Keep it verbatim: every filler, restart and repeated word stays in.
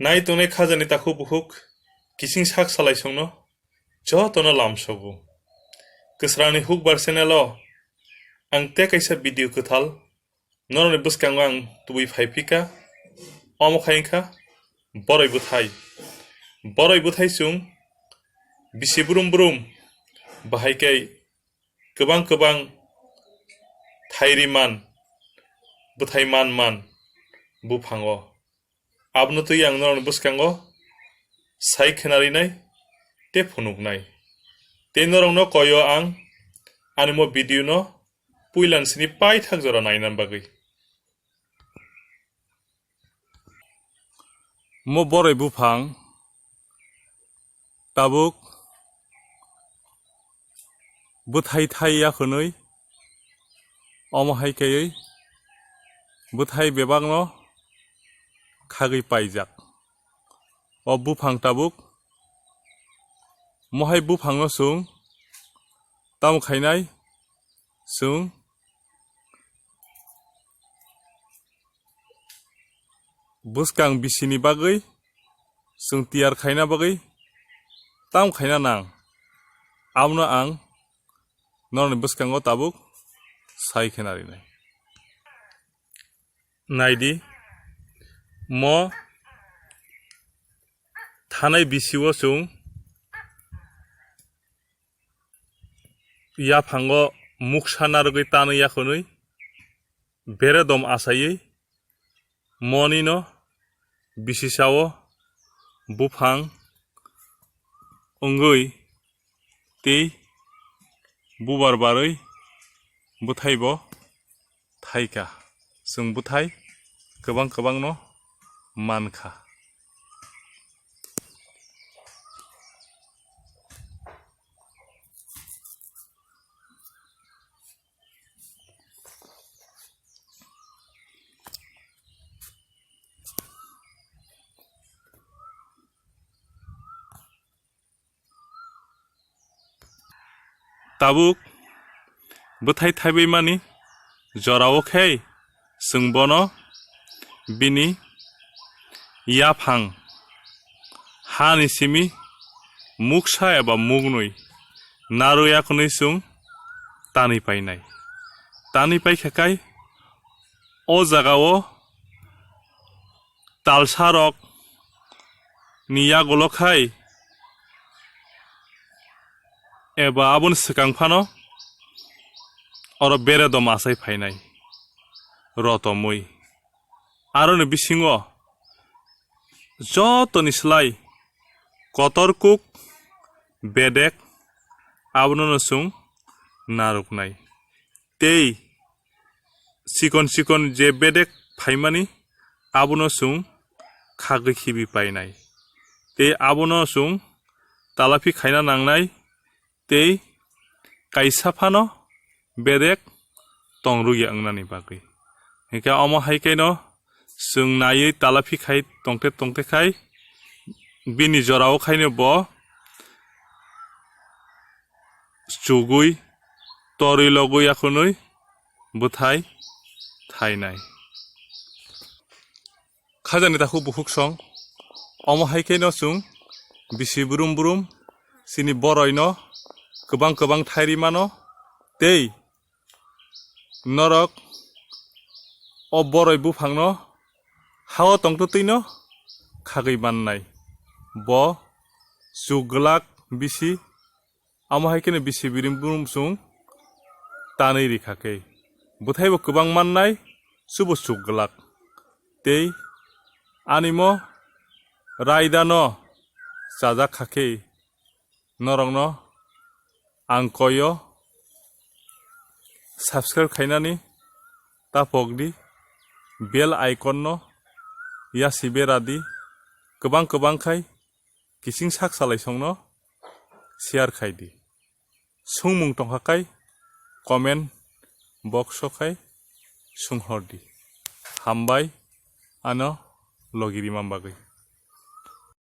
Nai tongnai khajani takhuk bukhuk kising sak salaisongno jotono lamsogo. Kwsrangni Hukbar channel o ang tei kaisa video kwthal norokni bwskango ang tubui phaiphika. Omo khai wngkha boroi bwthai. Boroi bwthai chwng bisi brum brum bahai khe kwbang kwbang thairi man, bwthai man man buphango. Abono twi ang norokni bwskango sai khwnarinai tei phunuknai. Tei norokno koyo ang ani mo video no puilan sini paithak jora naina bagwi. Mo boroi buphang tabuk bwthai thai ya khwnwi, omo hai khaiwi bwthai bebakno khagwi paijak. O buphang tabuk, mohai buphangno chwng tamo khainai, chwng bwskang bisini bagwi chwng tiyar khaina bagwi tam khaina nang, abono ang norokni bwskango tabuk sai khwnarinai. Naidi, mo thanai bisio chwng yaphango muksa narwgwi tanwi ya khwnwi bere dom asaiwi monino bisi sao buphang wngwi tei bubar barwi bwthaibo thaikha. Chwng bwthai kwbang kwbangno mankha. Tabuk bwthai thaibaimani jorao khe chwng bono bini yaphang hani simi muksa eba muknwi narwi ya khwnwi chwng tanwi painai. Tanwi paikha khai o jagao talsarok ni yagulo khai eba aboni swkang phano oro bere dom asai phainai rotomwi. Aroni bisingo jotoni slai kotor kuk bedek abono no chwng narwknai. Tei chikon chikon je bedek phaimani abono chwng khagwi khibi painai. Tei abono chwng talaphi khaina nangnai. Tei kaisa phano bedek tongrwya wngnani bagwi. Hinkhe omo hai khe no chwng naiwi talaphi khai tongte tongte khai bini jorao khaino bo chugwi torwi logwi ya khwnwi bwthai thainai. Khajani takhuk bukhuk song. Omo hai khe no chwng bisi brum brum chini boroi no kwbang kwbang thairi mano tei norok o boroi buphang no hao tongtwtwi no khagwi mannai. Bo chuk glak bisi. Amo hai kheno bisi birim brum chwng tanwi rikha khe, bwthaibo kwbang mannai, chubo chuk glak. Tei animo raidano chajak kha khe, norokno ang koyo subscribe khainani tapok di, bell icon no yasi bera di, kwbang kwbang khai kiching sak salai songno share khai di. Sungmung tongkha khai comment box o khai sunghor di. Hambai ano logi rima bagwi.